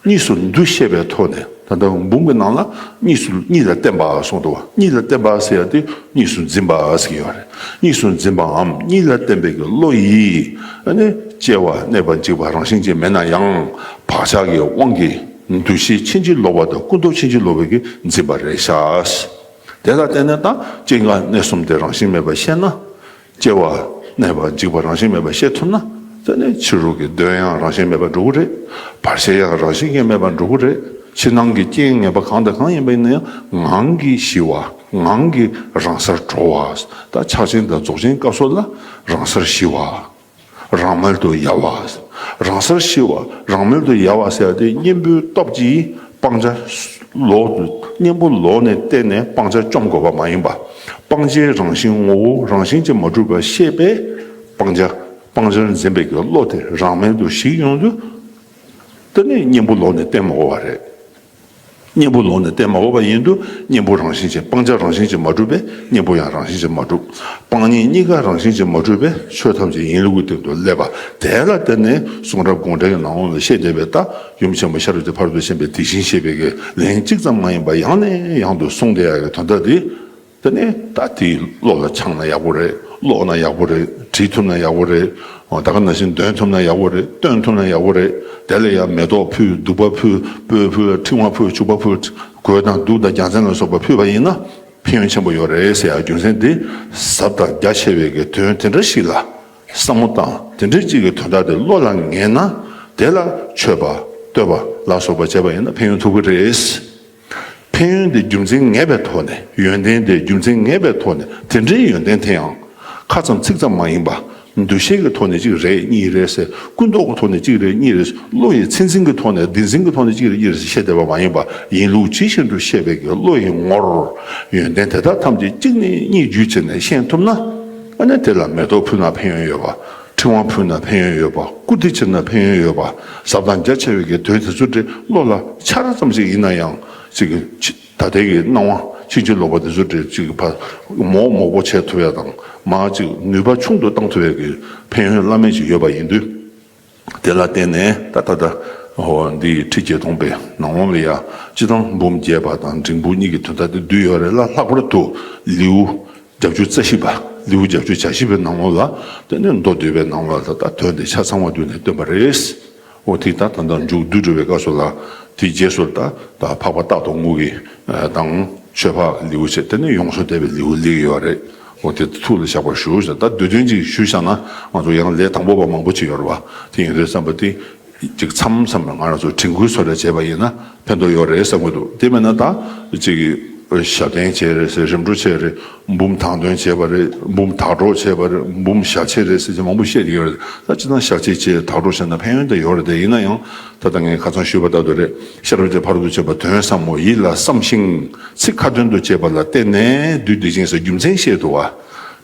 གཉིས་སུ་འདུ་ཤེས་པའི་ཐོག་ནས། ད་ལྟ་འབུམ་གྱི་ནང་ལ་གཉིས་སུ་གཉིས་ལ་བརྟེན་པ་གསུངས་འདུག་བ། གཉིས་ལ་བརྟེན་པ་ཟེར་ཡ་དེ་གཉིས་སུ་འཛིན་པ་ཟེར་གྱི་ཡོད་རེད། གཉིས་སུ་འཛིན་པའམ་གཉིས་ལ་བརྟེན་པའི་གི་བློ་ཡིས། ཨ་ནི་སྐྱེ་བ་གནས་པ་འཇིག་པ་རང་བཞིན་གྱིས་མེད་ན་ཡང་། བག་ཆགས་ཀྱི་དབང་གིས་འདུ་ཤེས་ཕྱིན་ཅི་ལོག་པ་དང་ཀུན་རྟོག་ཕྱིན་ཅི་ལོག་པའི་གི་འཛིན་པ་རེད་ཤག། དེ་ལ་བརྟེན་ནས་ད་སྐྱེ་འགག་གནས་གསུམ་དེ་རང་བཞིན་མེད་པ་ཤེས་ན། སྐྱེ་བ་གནས་པ་འཇིག་པ་རང་བཞིན་མེད་པ་ཤེས་ཐུབ་ན། དེ་ནས་ཕྱི་རོལ་གྱི་གདོན་ཡང་རང་བཞིན་མེད་པར་འགྲོ་གི་རེད། བར་ཆད་ཡང་རང་བཞིན་གྱིས་མེད་པར་འགྲོ་གི་རེད། ཕྱི་ནང་གི་རྐྱེན་ངན་པ་གང་དང་གང་ཡིན་པ་ཡིན་ན་ཡང་ངང་གིས་ཞི་བ། ངང་གིས་རང་སར་གྲོལ་བ། ད་ཕྱག་ཆེན་དང་རྫོགས་ཆེན་སྐབས་སུ་ལ་རང་སར་ཞི་བ། རང་མལ་དུ་ཡལ་བ། རང་སར་ཞི་བ། རང་མལ་དུ་ཡལ་བ་ཟེར་ཡ་དེ་གཉེན་པོའི་སྟོབས་ཀྱིས་སྤང་བྱ་ལོག་གཉེན་པོ་ལོག་ནས་བསྟན་ནས་སྤང་བྱ་བཅོམ་དགོས་པ་མ་ཡིན་པ། སྤང་བྱའི་རང་བཞིན་ངོ་བོ་རང་བཞིན་གྱིས་མ་གྲུབ་པ་ཤེས་པས། སྤང་བྱ། སྤང་བྱར་འཛིན་པའི་གི་བློ་དེ་རང་མལ་དུ་ཞིག་ཡོང་དུས། དེ་ནི་གཉེན་པོ་ལོག་ནས་བསྟན་མ་དགོས་པ་རེད། གཉེན་པོ་ལོག་ནས་བསྟན་མ་དགོས་པ་ཡིན་དུས། གཉེན་པོ་རང་བཞིན་གྱིས། སྤང་བྱ་རང་བཞིན་གྱིས་མ་གྲུབ་པས་གཉེན་པོ་ཡང་རང་བཞིན་གྱིས་མ་གྲུབ། སྤང་གཉེན་གཉིས་ཀ་རང་བཞིན་གྱིས་མ་གྲུབ་པས་ཆོས་ཐམས་ཅད་ཡིན་ལུགས་ཀྱི་སྟེང་དུ་སླེབས་པ། དེ་ལ་བརྟེན་ནས་གསུང་རབ་དགོངས་འགྲེལ་གྱི་ནང་ལ་བཤད་བསྡད་པའི། ད་ཡུམ་ཆེན་མོ་ཤཱ་ར་དྭ་ཏིས་ཕ་རོལ་ཏུ་ཕྱིན་པའི་དེ་བཞིན་གཤེགས་པའི་གི་ལན་གཅིག་ཙམ་མ་ཡིན་པར་ཡང་ནས་ཡང་དུ་གསུངས་བསྡད་ཡ་གི་དོན་དག་འདི། དེ་ནས་ད་དེ་བློ་ལ་འཆང་ན་ཡག་པོ་རེད། ཀློག་ན་ཡག་པོ་རེད། བྲིས་ཐུབ་ན་ཡག་པོ་རེད། འོ་ད་ག་ནང་བཞིན་འདོན་ཐུབ་ན་ཡག་པོ་རེད། སྟོན་ཐུབ་ན་ཡག་པོ་རེད། དེ་ལ་ཡང་མེ་ཏོག་ཕུལ། བདུག་པ་ཕུལ། སྤོས་ཕུལ། ཕྲེང་བ་ཕུལ། བྱུག་པ་ཕུལ། གོས་དང་གདུགས་དང་རྒྱལ་མཚན་ལ་སོགས་པ་ཕུལ་བ་ཡིན་ན་ཕན་ཡོན་ཆེན་པོ་ཡོད་རེད་ཟེར་ཡ། རྒྱུ་མཚན་དེ་ཟབ་དང་རྒྱ་ཆེ་བའི་གི་དོན་དེ་འདྲ་ཞིག་ལ་བསམ་བློ་བཏང་། དེ་འདྲ་ཅིག་གི་དོན་དག་དེ་བློ་ལ་ངེས་ན་དེ་ལ་མཆོད་པ་བསྟོད་པ་ལ་སོགས་པ་བྱས་པ་ཡིན་ན་ཕན་ཡོན་ཐོབ་ཀྱི་རེད། ཕན་ཡོན་དེ་རྒྱུ་མཚན་ངེས་པའི་ཐོག་ནས། ཡོན་ཏན་དེ་རྒྱུ་མཚན་ངེས་པའི་ཐོག་ནས། དེ་འདྲའི་ཡོན་ཏན་དེ་ཡང་ཁ་ཙམ་ཚིག་ཙམ་མ་ཡིན་པ། འདུ་ཤེས་ཀྱི་ཐོག་ནས་གཅིག་རེད་གཉིས་རེད་ཟེར། ཀུན་རྟོག་གི་ཐོག་ནས་གཅིག་རེད་གཉིས་རེད་ཟེར། བློ་ཡི་མཚན་འཛིན་གྱི་ཐོག་ནས། བདེན་འཛིན་གྱི་ཐོག་ནས་གཅིག་རེད་གཉིས་རེད་ཟེར་བཤད་བསྡད་པ་མ་ཡིན་པ། ཡིན་ལུགས་ཇི་བཞིན་དུ་ཤེས་པའི་གི་བློ་ཡི་ངོར་ཡོན་ཏན་དེ་དག་ཐམས་ཅད་གཅིག་ནས་གཉིས་བརྒྱུད་བྱས་ནས་ཤེས་ཐུབ་ན། ཨ་ནི་དེ་ལ་མེ་ཏོག་ཕུལ་ན་ཕན་ཡོན་ཡོད་པ། ཕྲེང་བ་ཕུལ་ན་ཕན་ཡོན་ཡོད་པ། བཀུར་སྟི་བྱས་ན་ཕན་ཡོན་ཡོད་པ། ཟབ་དང་རྒྱ་ཆེ་བའི་གི་དོན་དེ་ཚོ་དེ་བློ་ལ་འཆར་ཙམ་ཞིག་ཡིན་ན་ཡང་ཅིག་ད་ལྟའི་གི་སྣང་བ་ཕྱིན་ཅི་ལོག་པ་དེ་ཚོ་དེ་ཅིག་ཕར་མོག་མོག་པོ་བྱེད་ཐུབ་ཡ་དང་། མར་ཅིག་ནུས་པ་ཆུང་དུ་བཏང་ཐུབ་ཡ་གི་ཕན་ཡོན་བླ་མེད་ཅིག་ཡོད་པ་ཡིན་དུས། དེ་ལ་བརྟེན་ནས་ད་ད་ལྟ་འོ་འདི་ཁྲི་བརྒྱད་སྟོང་པའི་ནང་ལོགས་ལ་ཡ་སྤྱིར་བཏང་འབུམ་རྒྱས་པ་དང་འབྲིང་པོ་གཉིས་ཀྱི་དོན་དག་དེ་འདུས་ཡོད་རེད་ལ། ལྷག་པར་དུ་ལེའུ་བརྒྱད་ཅུ་རྩ་བཞི་པ། ལེའུ་བརྒྱད་ཅུ་གྱ་བཞི་པའི་ནང་ལོགས་ལ། དེ་ནས་མདོ་སྡུད་པའི་ནང་ལོགས་ལ་ད་ལྟ་དོན་དེ་ཆ་ཚང་བ་བསྡུས་ནས་བསྟན་པ་རེད། འོ་དེ་ད་ད་ལྟ་མཇུག་བསྡུ་འགྲོ་བའི་སྐབས་སུ་ལ། དེའི་རྗེས་སུ་ད་ད་འཕགས་པ་རྟག་ཏུ་ངུ་གི་དང་ཆོས་འཕགས་ལེའུ་བྱས། དེ་ནས་ཡོངས་སུ་གཏད་པའི་ལེའུ་སླེབས་ཡོད་རེད། འོ་དེ་ཐུགས་ལ་བཞག་པར་ཞུ་ཟེར། ད་བསྡུས་དོན་ཅིག་ཞུས་བཞག་ན་ང་ཚོ་ཡང་ལས་དང་པོ་པ་མང་པོ་ཅིག་ཡོད་རེད་བ། དེ་ཡིན་དུས་ཙམ་པ་དེ་ཅིག་མཚམས་མཚམས་ལ་ང་རང་ཚོ་དྲན་སྐུལ་བཟོ་འདྲ་བྱས་པ་ཡིན་ན་ཕན་ཐོགས་ཡོད་རེད་བསམ་གྱི་འདུག་དེ་མིན་ན་ད་ཅིག་ཞབས་བརྟན་བྱས་རེད་ཟེར། རིམ་གྲོ་བྱས་རེད། འབུམ་དག་འདོན་བྱས་པ་རེད། འབུམ་དག་སྒྲོག་བྱས་པ་རེད། འབུམ་ཞལ་ཕྱེ་རེད་ཟེར་གྱི་མང་པོ་བཤད་ཀྱི་ཡོད་རེད། ད་སྤྱིར་བཏང་ཞལ་ཕྱེ་བྱས་དག་སྒྲོག་བྱས་ན་ཕན་ཡོན་དེ་ཡོད་རེད། དེ་ཡིན་ན་ཡང་ད་ལྟ་ངས་ཁ་སང་ཞུས་པ་ལྟར་དུ་རེད། ཤེས་རབ་ཀྱི་ཕ་རོལ་ཏུ་ཕྱིན་པ་དོན་ཟབ་མོ་ཡིད་ལ་བསམ་ཞིང་ཚིག་ཁ་ཏོན་དུ་བྱས་པ་ལ་བརྟེན་ནས་བདུད་སྡིག་ཅན་ཟེར། རྒྱུ་མཚན་བཤད་འདུག་བ།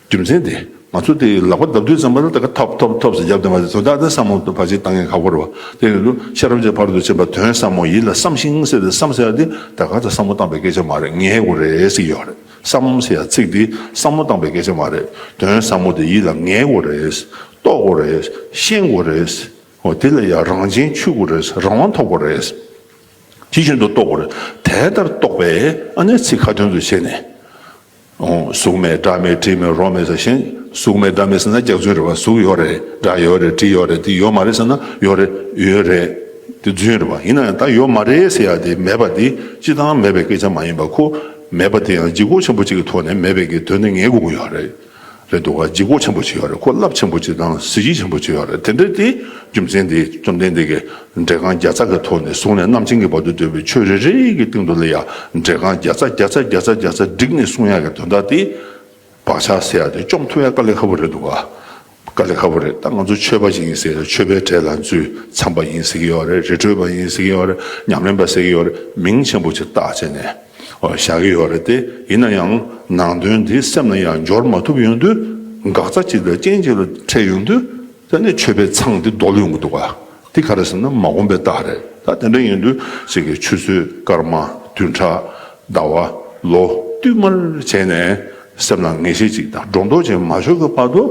རྒྱུ་མཚན་དེ་ང་ཚོ་དེ་ལག་པ་བརྡབ་དུས་ཙམ་པ་ལ་ད་ག་ཐོབ་ཐོབ་ཐོབ་ཟེར་བརྒྱབ་བསྡད་པ་དེ་ཚོ་ད་ལྟ་བསམ་བློ་ཕལ་ཆེར་བཏང་མཁན་ཁག་པོ་རེད་བ། དེ་ཡིན་དུས་ཤེས་རབ་ཀྱི་ཕ་རོལ་ཏུ་ཕྱིན་པ་དོན་ཟབ་མོ་ཡིད་ལ་བསམ་ཞིང་ཟེར་ཏེ། བསམ་ཟེར་ཡ་དེ་ད་ག་ད་བསམ་བློ་བཏང་པའི་སྐད་ཆ་མ་རེད། ངེས་དགོས་རེད་ཟེར་གྱི་ཡོད་རེད། བསམ་ཟེར་ཡ་ཚིག་དེ་བསམ་བློ་བཏང་པའི་སྐད་ཆ་མ་རེད། དོན་ཟབ་མོ་དེ་ཡིད་ལ་ངེས་དགོས་རེད། རྟོགས་དགོས་རེད། ཤེས་དགོས་རེད། འོ་དེ་ལ་ཡ་རང་བཞིན་ཆུད་དགོས་རེད། རང་དབང་ཐོབ་དགོས་རེད། ཇི་བཞིན་དུ་རྟོགས་དགོས་རེད། དེ་ལྟར་རྟོགས་པས་ཨ་ནི་ཚིག་ཁ་ཏོན་དུ་བྱས་ནས། ཨོ། གཟུགས་མེད་སྒྲ་མེད་དྲི་མེད་རོ་མེད་ཟེར་ཞིང་། གཟུགས་མེད་སྒྲ་མེད་ཟེར་ན་སྐྱག་རྫུན་རེད་བ། གཟུགས་ཡོད་རེད། སྒྲ་ཡོད་རེད། དྲི་ཡོད་རེད། དེ་ཡོད་མ་རེད་ཟེར་ན་ཡོད་རེད། ཡོད་རེད། དེ་རྫུན་རེད་བ། ཡིན་ན་ཡང་ད་ཡོད་མ་རེད་ཟེར་ཡ་དེ་མེད་པ་དེ་སྤྱིར་བཏང་མེད་པའི་སྐད་ཆ་མ་ཡིན་པ། ཁོ་མེད་པ་དེ་ཡང་ལྗིད་ཁོག་ཆེན་པོ་གཅིག་གི་ཐོག་ནས་མེད་པའི་གི་དོན་དེ་ངེས་དགོས་ཀྱི་ཡོད་རེད། རེད་འདུག་ག་ལྗིད་ཁོག་ཆེན་པོ་ཅིག་ཡོད་རེད། ཁོ་རླབས་ཆེན་པོ་ཅིག་དང་གཟི་བརྗིད་ཆེན་པོ་ཅིག་ཡོད་རེད། དེ་འདྲ་དེ་རྒྱུ་མཚན་དེ་བཅོམ་ལྡན་འདས་ཀྱིས་འགྲེལ་རྐང་བརྒྱ་རྩ་གི་ཐོག་ནས་བཟུང་ནས་རྣམ་མཁྱེན་གྱི་བར་དུ་བསྡུས་པའི་ཆོས་རེ་རེ་གི་སྟེང་དུ་ལ་ཡ་འགྲེལ་རྐང་བརྒྱ་རྩ་བརྒྱ་རྩ་བརྒྱ་རྩ་བརྒྱ་རྩ་བསྒྲིགས་ནས་གསུང་ཡག་གི་དོན་དག་དེ། བག་ཆགས་ཟེར་ཡག་དེ་བཅོམ་ཐུབ་ཡག་དཀའ་ལས་ཁག་པོ་རེད་འདུག་ག་དཀའ་ལས་ཁག་པོ་རེད། ད་ང་ཚོ་ཆོས་པ་ཞིག་ཡིན་ཟེར། ཆོས་པའི་གྲས་ལ་འཛུལ། མཚམས་པ་ཡིན་ཟེར་གྱི་ཡོད་རེད། རི་ཁྲོད་པ་ཡིན་ཟེར་གྱི་ཡོད་རེད། ཉམས་ལེན་པ་ཟེར་གྱི་ཡོད་རེད། མིང་ཆེན་པོ་ཅིག་བཏགས་བྱས་ནས། ཨོ། བཞག་གི་ཡོད་རེད་དེ། ཡིན་ན་ཡང་ནང་དོན་འདི་སེམས་ལ་ཡང་འབྱོར་མ་ཐུབ་ཡོང་དུས། འགག་རྩ་གཅིག་དང་རྐྱེན་གཅིག་ལ་འཕྲད་ཡོང་དུས། དེ་ནས་ཆོས་པའི་མཚང་འདི་རྡོལ་ཡོང་གི་འདུག་ག་འདི་ག་རེ་ཟེར་ན་མ་གོམས་པའི་རྟགས་རེད། ད་དེ་འདྲ་ཡིན་དུས་ཅིག་གི་ཆུ་ཚོད་སྐར་མ་བདུན་ཕྲག་ཟླ་བ་ལོ་བསྟུད་མར་བྱས་ནས་སེམས་ལ་ངེས་ཤེས་ཅིག་དང་སྒྲོ་འདོགས་ཅིག་མ་ཆོད་ཀྱི་བར་དུ།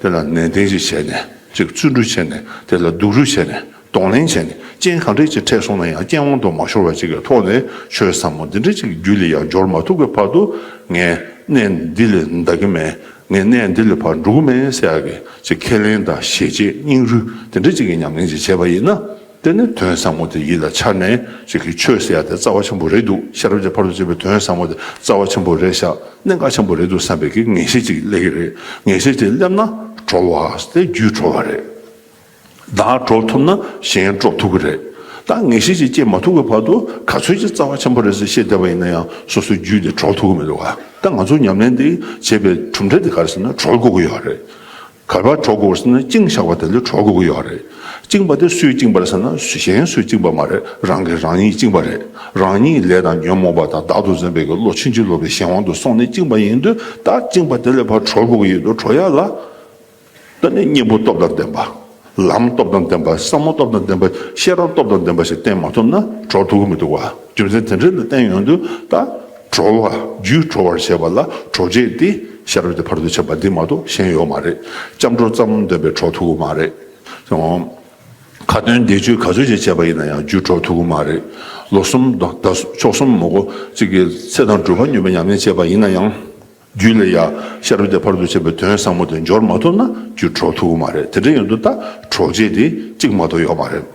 དེ་ལ་ནན་ཏན་ཅིག་བྱས་ནས་ཅིག་བརྩོན་འགྲུས་བྱས་ནས། དེ་ལ་སྡུག་རུས་བྱས་ནས། གདོང་ལེན་བྱས་ནས། རྐྱེན་གང་འདྲས་ཅིག་འཕྲད་སོང་ན་ཡང་རྐྱེན་དབང་དུ་མ་ཤོར་བ་ཅིག་གི་ཐོག་ནས་ཆོས་ཟབ་མོ་འདི་འདྲ་ཅིག་རྒྱུད་ལ་ཡང་འབྱོར་མ་ཐུབ་ཀྱི་བར་དུ། ངས་གནས་འདི་ལས་འདའ་གི་མེད། ངས་གནས་འདི་ལས་ཕར་འགྲོ་གི་མེད་ཟེར་ཡག་གི་ཅིག་ཁས་ལེན་དང་ཞེ་བཅད་སྙིང་རུས་དེ་འདྲ་ཅིག་གི་ཉམས་ལེན་ཅིག་བྱས་པ་ཡིན་ན། དེ་ནི་དོན་ཟབ་མོ་དེ་ཡིད་ལ་འཆར་ནས། ཅིག་གི་ཆོས་ཟེར་ཡག་དེ་རྩ་བ་ཆེན་པོ་རེད་འདུག་ཤེས་རབ་ཀྱི་ཕ་རོལ་ཏུ་ཕྱིན་པའི་དོན་ཟབ་མོ་དེ་རྩ་བ་ཆེན་པོ་རེད་ཤག་གནད་འགག་ཆེན་པོ་རེད་འདུག་བསམ་པའི་གི་ངེས་ཤེས་ཅིག་སླེབས་ཀྱི་རེད། ངེས་ཤེས་དེ་སླེབས་ན་གྲོལ་བ་དེ་རྒྱུད་གྲོལ་བ་རེད། བདག་གྲོལ་ཐུབ་ན་གཞན་གྲོལ་ཐུབ་ཀྱི་རེད། ད་ངེས་ཤེས་ཅིག་སྐྱེས་མ་ཐུབ་ཀྱི་བར་དུ་ག་ཚོད་ཅིག་རྩ་བ་ཆེན་པོ་རེད་ཟེར་བཤད་བསྡད་པ་ཡིན་ན་ཡང་སོ་སོའི་རྒྱུད་དེ་གྲོལ་ཐུབ་ཀྱི་མི་འདུག་ག་ད་ང་ཚོ་ཉམས་ལེན་འདི་བྱེད་པའི་གྲུབ་འབྲས་དེ་ག་རེ་ཟེར་ན་གྲོལ་དགོས་ཀྱི་ཡོད་རེད། ག་པར་གྲོལ་དགོས་ཟེར་ན་བཅིངས་བཞག་པ་དེ་ལས་གྲོལ་དགོས་ཀྱི་ཡོད་རེད། བཅིངས་པ་དེ་སུས་བཅིངས་པ་རེད་ཟེར་ན་གཞན་སུས་བཅིངས་པ་མ་རེད། རང་གིས་རང་ཉིད་བཅིངས་པ་རེད། རང་ཉིད་ལས་དང་ཉོན་མོངས་པ་དང་བདག་ཏུ་འཛིན་པའི་གི་བློ་ཕྱིན་ཅི་ལོག་པའི་གཞན་དབང་དུ་སོང་ནས་བཅིངས་པ་ཡིན་དུས། ད་བཅིངས་པ་དེ་ལས་ཕར་གྲོལ་དགོས་ཀྱི་ཡོད་དུས། གྲོལ་ཡག་ལ། ད་ནི་གཉེན་པོ་སྟོབས་དང་ལྡན་པ། ལམ་སྟོབས་དང་ལྡན་པ། བསམ་བློ་སྟོབས་དང་ལྡན་པ། ཤེས་རབ་སྟོབས་དང་ལྡན་པ་ཞིག་བསྟེན་མ་ཐུབ་ན་གྲོལ་ཐུབ་ཀྱི་མི་འདུག་ག་རྒྱུ་མཚན་དེ་འདྲ་ལ་བརྟེན་ཡོང་དུས་ད་གྲོལ་བ། རྒྱུད་གྲོལ་བར་བྱེད་པ་ལ་གྲོལ་བྱེད་དེ་ཤེས་རབ་ཀྱི་ཕ་རོལ་ཏུ་ཕྱིན་པ་འདི་མ་གཏོགས་གཞན་ཡོད་མ་རེད། སྐྱབས་འགྲོ་ཙམ་འདོན་པས་གྲོལ་ཐུབ་ཀྱི་མ་རེད། ཁ་ཏོན་བཟླས་བརྗོད་ག་ཚོད་ཅིག་བྱས་པ་ཡིན་ན་ཡང་རྒྱུད་གྲོལ་ཐུབ་ཀྱི་མ་རེད། ལོ་གསུམ་དང་ཟླ་ཕྱོགས་གསུམ་མོ་གོ་གཅིག་གི་ཚེ་དང་སྒྲུབ་པ་སྙོམས་པའི་ཉམས་ལེན་བྱས་པ་ཡིན་ན་ཡང་། རྒྱུད་ལ་ཡང་ཤེས་རབ་ཀྱི་ཕ་རོལ་ཏུ་ཕྱིན་པའི་དོན་ཟབ་མོ་དེ་འབྱོར་མ་ཐུབ་ན་རྒྱུད་གྲོལ་ཐུབ་ཀྱི་མ་རེད། དེ་འདྲ་ཡིན་དུས་ད་གྲོལ་བྱེད་དེ་གཅིག་མ་གཏོགས་ཡོད་མ་རེད།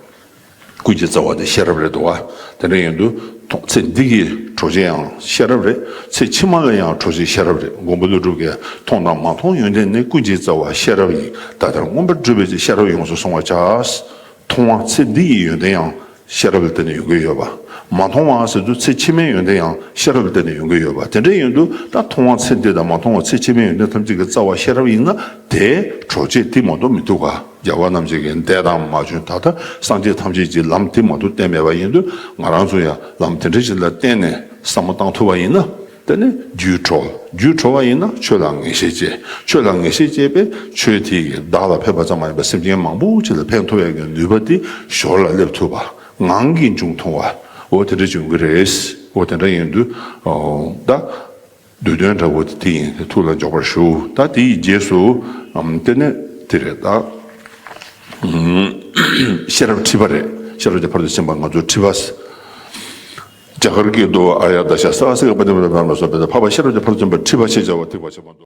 ཀུན་གྱི་རྩ་བ་དེ་ཤེས་རབ་རེད་འདུག་བ། དེ་འདྲ་ཡིན་དུས་ཚེ་འདི་གི་གྲོལ་བྱེད་ཡང་ཤེས་རབ་རེད། ཚེ་ཕྱི་མ་ལ་ཡང་གྲོལ་བྱེད་ཤེས་རབ་རེད། མགོན་པོ་ཀླུ་སྒྲུབ་ཀྱིས་མཐོང་དང་མ་མཐོང་ཡོན་ཏན་ནི། ཀུན་གྱི་རྩ་བ་ཤེས་རབ་ཡིན། ད་ལྟར་མངོན་པར་བསྒྲུབ་པའི་ཕྱིར་ཤེས་རབ་ཡོངས་སུ་གཟུང་བར་བྱ། མཐོང་བ་ཚེ་འདི་ཡི་ཡོན་ཏན་ཡང་ཤེས་རབ་ལ་བརྟེན་ནས་ཡོང་གི་ཡོད་པ། མ་མཐོང་བ་ཟེར་དུས་ཚེ་ཕྱི་མའི་ཡོན་ཏན་ཡང་ཤེས་རབ་ལ་བརྟེན་ནས་ཡོང་གི་ཡོད་པ། དེ་འདྲ་ཡིན་དུས་ད་མཐོང་བ་ཚེ་འདི་དང་མ་མཐོང་བ་ཚེ་ཕྱི་མའི་ཡོན་ཏན་ཐམས་ཅད་ཀྱི་རྩ་བ་ཤེས་རབ་ཡིན་ན་དེ་གྲོལ་བྱེད་དེ་མ་གཏོགས་མི་ཐུབ་ག། རྒྱལ་བ་རྣམས་ཀྱིས་འདས་དང་མ་བྱོན་ད་ལྟ་སངས་རྒྱས་ཐམས་ཅད་ཀྱི་ལམ་དེ་མ་གཏོགས་བསྟན་མེད་པ་ཡིན་དུས་ང་རང་ཚོ་ཡང་ལམ་དེ་འདྲ་ཞིག་ལ་བརྟེན་ནས་བསམ་བློ་བཏང་ཐུབ་པ་ཡིན་ན། དེ་ནི་རྒྱུད་གྲོལ། རྒྱུད་གྲོལ་བ་ཡིན་ན་ཆོས་ལ་ངེས་ཤེས་སྐྱེ། ཆོས་ལ་ངེས་ཤེས་སྐྱེས་པས་ཆོས་དེ་ཡིས་བདག་ལ་ཕན་པ་ཙམ་མ་ཡིན་པར་སེམས་ཅན་མང་པོ་ཅིག་ལ་ཕན་ཐོགས་ཡག་གི་ནུས་པ་དེ་ཞོར་ལ་སླེབས་ཐུབ་པ། ངང་གིས་འབྱུང་མཐོང་བ། འོ་དེ་འདྲ་བྱུང་གི་རེད། འོ་དེ་འདྲ་ཡིན་དུས་ད་བསྡུས་དོན་འདྲ་བོ་དེ་དེ་ཡིན། དེ་ཐུགས་ལ་འཇོག་པར་ཞུ། ད་དེའི་རྗེས་སུ་དེ་ནས་དེ་རེད་ད། ཤེས་རབ་ཁྲི་པ་རེད། ཤེས་རབ་ཀྱི་ཕ་རོལ་ཏུ་ཕྱིན་པ་ང་ཚོ་ཁྲི་པ། རྒྱ་གར་སྐད་དུ་ཨཱརྱ་དཱ་ཤ་སཱ་སི་ཀ་པ་ཎི་པ་ལ་སོགས་པའི་འཕགས་པ་ཤེས་རབ་ཀྱི་ཕ་རོལ་ཏུ་ཕྱིན་པ་ཁྲི་པ་ཞེས་བྱ་བ་ཐེག་པ་ཆེན་པོ་འདུག།